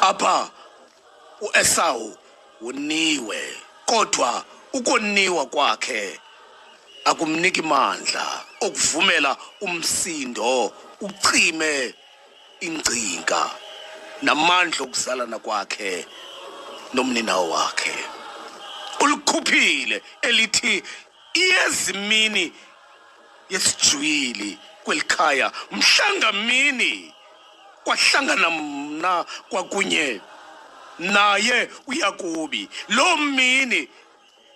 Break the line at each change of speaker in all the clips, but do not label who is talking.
Apha uEsawu woniwe, kodwa ukoniwa kwakhe akumniki mandla okuvumela umsindo ucime ingcinga namandla okuzalana kwakhe nomninawa wakhe. Ulikhuphile elithi iyezimini yesijwili kwelikhaya mhlangamini kwahlangana mna kwakunye naye uYakobi. Loo mini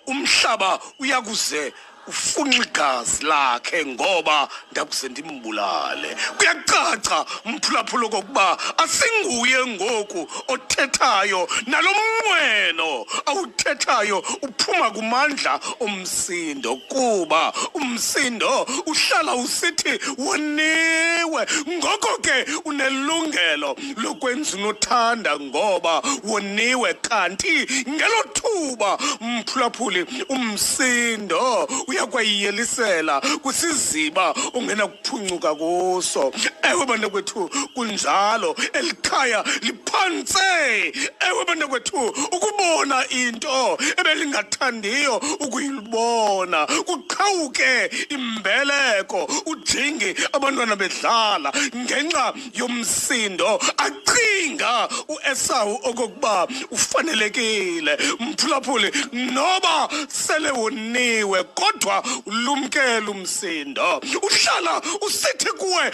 umhlaba uyakuze ufunxa igazi lakhe ngoba ndakuze ndimbulale. Kuyacaca mphulaphula okokuba asinguye ngoku othethayo, nalo mnqweno awuthethayo uphuma kumandla omsindo, kuba umsindo uhlala usithi woniwe. Ngoko ke unelungelo lokwenza unothanda ngoba woniwe, kanti ngelo thuba mphulaphuli umsindo uyakwayiyelisela kwisiziba ongenakuphuncuka kuso. Ewe bantakwethu, kunjalo, elikhaya liphantse, ewe bantakwethu, ukubona into ebelingathandiyo ukuyibona, kuqhawuke imbeleko, ujingi abantwana bedlala ngenxa yomsindo acinga uEsawu okokuba ufanelekile. Mphulaphuli, noba sele woniwe kodwa ulumkele umsindo. Uhlala usithi kuwe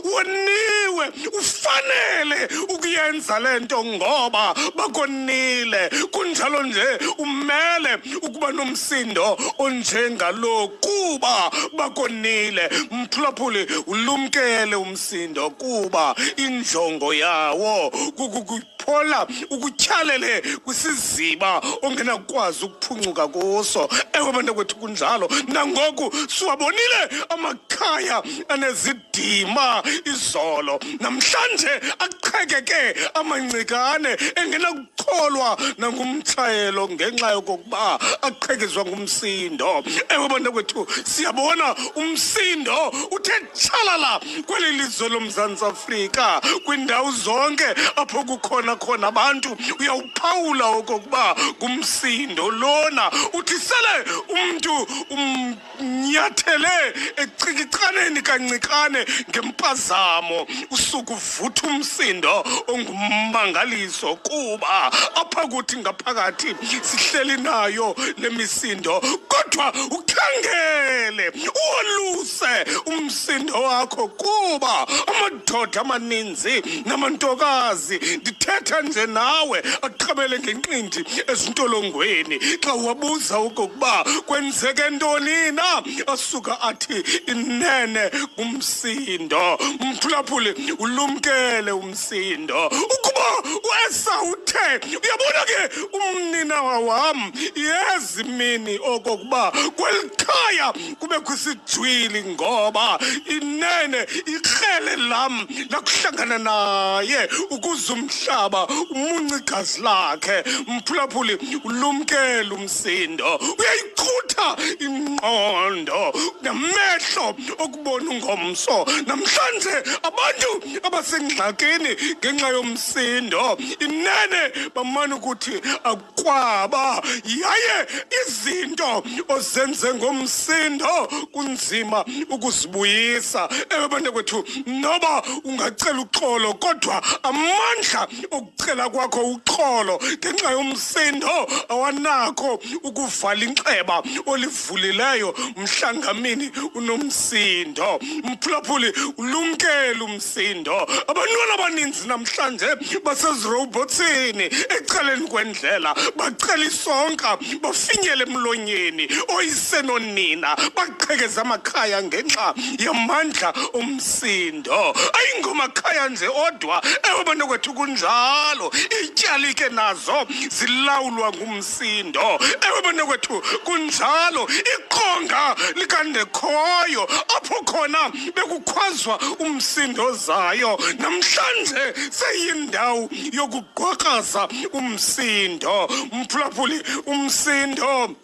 woniwe, ufanele ukuyenza le nto ngoba bakonile. Kunjalo nje umele ukuba nomsindo onjengalo kuba bakonile. Mphulaphuli, ulumkele umsindo kuba injongo yawo kukukuphola ukutyhalele kwisiziba ongenakukwazi ukuphuncuka kuso. Ewe bantakwethu, kunjalo. Nangoku siwabonile amakhaya anezidima izolo, namhlanje aqhekeke amancikane engenakucholwa nangumtshayelo ngenxa yokokuba aqhekezwa ngumsindo. Ewe bantakwethu, siyabona umsindo uthe tshalala kweli lizwe loMzantsi Afrika, kwiindawo zonke apho kukhona khona abantu. Uyawuphawula okokuba ngumsindo lona uthi sele umntu umnyathele ecikicaneni kancikane ngempazamo, usuke uvutha umsindo ongummangaliso, kuba apha kuthi ngaphakathi sihleli nayo le misindo, kodwa ukhangele uwoluse umsindo wakho, kuba amadoda amaninzi namantokazi, ndithetha nje nawe, aqabele ngenqindi ezintolongweni. Xa wabuza okokuba kwenzeke ntoni na, asuka athi inene ngumsindo. Mphulaphuli, ulumkele umsindo. Ukuba uEsawu uthe, uyabona ke umninawa wam, yezi mini okokuba kweli khaya kubekho isijwili, ngoba inene ikrele lam lakuhlangana naye ukuze umhlaba umunce igazi lakhe. Mphulaphuli, ulumkele umsindo, uyayichutha ingqondo namehlo okubona ungomso. Namhlanje abantu abasengxakini ngenxa yomsindo inene bamane ukuthi akwaba, yaye izinto ozenze ngomsindo kunzima ukuzibuyisa. Ewe bantakwethu, noba ungacela uxolo, kodwa amandla okucela kwakho uxolo ngenxa yomsindo awanakho ukuvala inxeba olivulileyo mhlangamini unomsindo. Mphulaphuli, ulumkele umsindo. Abantwana abaninzi namhlanje basezirobhotsini ecaleni kwendlela, bacela isonka bafinyele emlonyeni oyise nonina, baqhekeza amakhaya ngenxa yamandla omsindo. Ayingomakhaya nje odwa, ewe bantakwethu, kunjalo, iityalike nazo zilawulwa ngumsindo. Ewe bantakwethu, kunjalo, iqonga likandekhoyo apho khona bekukhwazwa umsindo zayo namhlanje seyindawo yokugqwakraza umsindo. Mphulaphuli, umsindo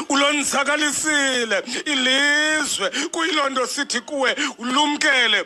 ulonzakalisile ilizwe, kuyiloo nto sithi kuwe ulumkele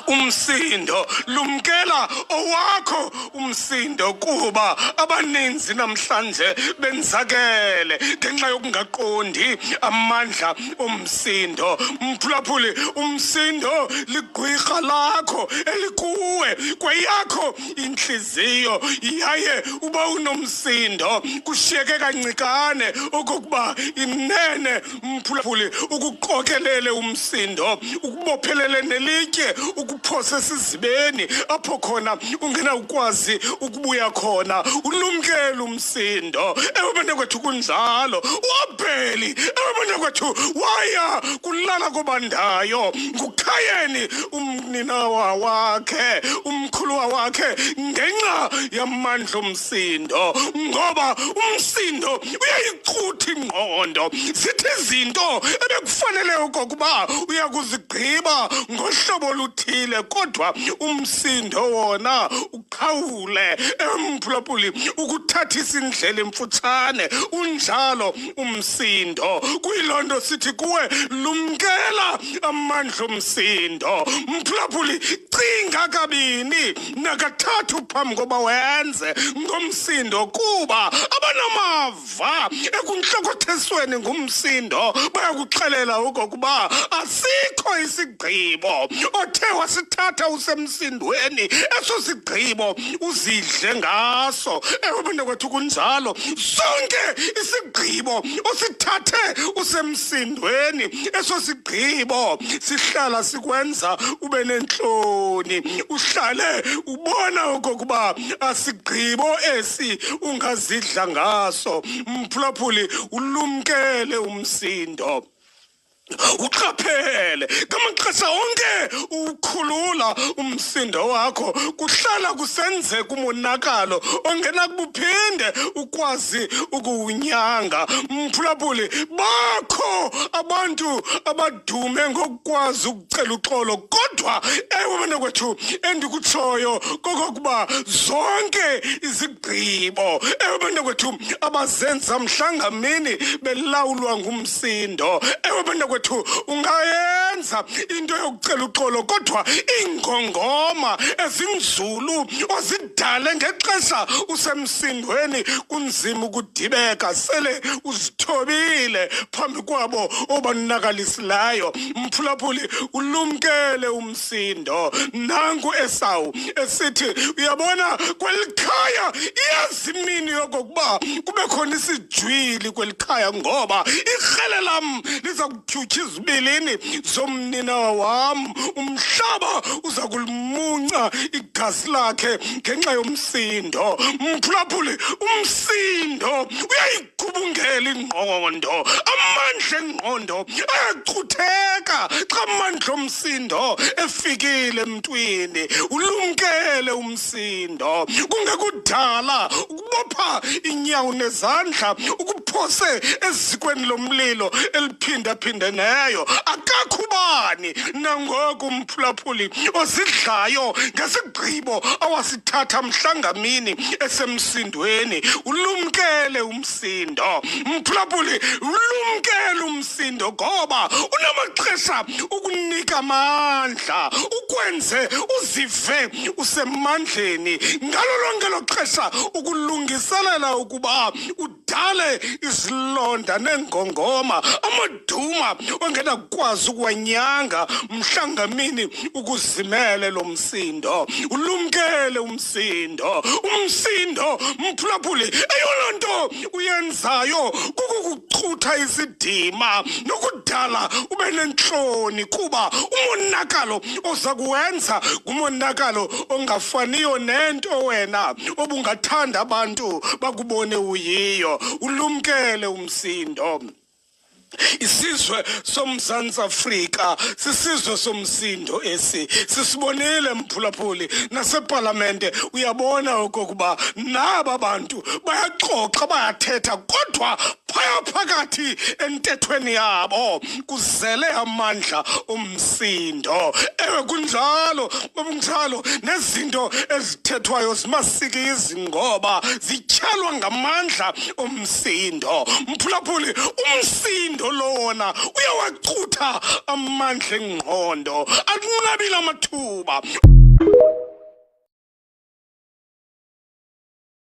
Umsindo, lumkela owakho umsindo, kuba abaninzi namhlanje benzakele ngenxa yokungaqondi amandla omsindo. Mphulaphuli, umsindo ligqwirha lakho elikuwe kweyakho intliziyo, yaye uba unomsindo kushiyeke kancikane okokuba inene, mphulaphuli, ukuqokelele umsindo, ukubophelele nelitye, ukuphose esizibeni apho khona ungenawukwazi ukubuya khona. Ulumkele umsindo. Ewe bantakwethu, kunjalo. Uabheli, ewe bantakwethu, waya kulala kobandayo ngukhayeni umninawa wakhe, umkhuluwa wakhe, ngenxa yamandla omsindo, ngoba umsindo uyayicutha ingqondo. Zithi izinto ebekufanele okokuba uya kuzigqiba ngohlobo oluthile, kodwa umsindo wona uqhawule, emphulaphuli, ukuthathisa indlela emfutshane. Unjalo umsindo. Kuyiloo nto sithi kuwe, lumkela amandla omsindo. Mphulaphuli, cinga kabini nakathathu phambi koba wenze ngomsindo, kuba abanamava ekuntlokothisweni ngumsindo bayakuxelela okokuba asikho isigqibo othe wasithatha usemsindweni, eso sigqibo uzidle ngaso. Ewe bantakwethu, kunjalo. Sonke isigqibo osithathe usemsindweni, eso sigqibo sihlala sikwenza ube nentloni, uhlale ubona okokuba asigqibo esi ungazidla ngaso. Mphulaphuli, ulumkele umsindo, uqaphele ngamaxesha onke uwukhulula umsindo wakho. Kuhlala kusenzeka umonakalo ongenakubuphinde ukwazi ukuwunyanga. Mphulaphuli, bakho abantu abadume ngokukwazi ukucela uxolo, kodwa ewe bantakwethu, endikutshoyo kokokuba zonke izigqibo, ewe bantakwethu, abazenza mhlangamini belawulwa ngumsindo, ewe bantakwethu, ungayenza into yokucela uxolo, kodwa iingongoma ezinzulu ozidale ngexesha usemsindweni kunzima ukudibeka sele uzithobile phambi kwabo obanakalisileyo. Mphulaphuli, ulumkele umsindo. Nanku Esawu esithi, uyabona, kweli khaya iyazi imini yokokuba kube khona isijwili kweli khaya, ngoba ikrele lam liza kutyhutyha izibilini zomninawa wam, umhlaba uza kulimunca igazi lakhe ngenxa yomsindo. Mphulaphuli, umsindo uyayigubungela ingqondo, amandla engqondo ayacutheka xa amandla omsindo efikile emntwini. Ulumkele umsindo, kungekudala ukubopha inyawo nezandla, ukuphose ezikweni lomlilo eliphindaphindeneyo. Akakho ubani nangoku, umphulaphuli, ozidlayo ngesigqibo awasithatha mhlangamini esemsindweni. Ulumkele umsindo, mphulaphuli, ulumkele umsindo, ngoba unamaxesha ukunika amandla, ukwenze uzive usemandleni, ngalo lonke lo xesha ukulungiselela ukuba udale izilonda neengongoma, amaduma ongenakukwazi ukuwanyanga mhlangamini ukuzimele lo msindo. Ulumkele umsindo. Umsindo, mphulaphuli, eyona nto uyenzayo kukukuchutha isidima nokudala ube nentloni, kuba umonakalo oza kuwenza ngumonakalo ongafaniyo nento wena obungathanda abantu bakubone uyiyo. Ulumkele umsindo. Isizwe soMzantsi Afrika sisizwe somsindo esi sisibonile, mphulaphuli, nasepalamente uyabona okokuba naba bantu bayaxoxa, bayathetha, kodwa Phaya phakathi entethweni yabo kuzele amandla omsindo. Ewe kunjalo, kunjalo nezinto ezithethwayo zimasikizi ngoba zityhalwa ngamandla omsindo. Mphulaphuli, umsindo lona uyawacutha amandla engqondo, akunqabile amathuba.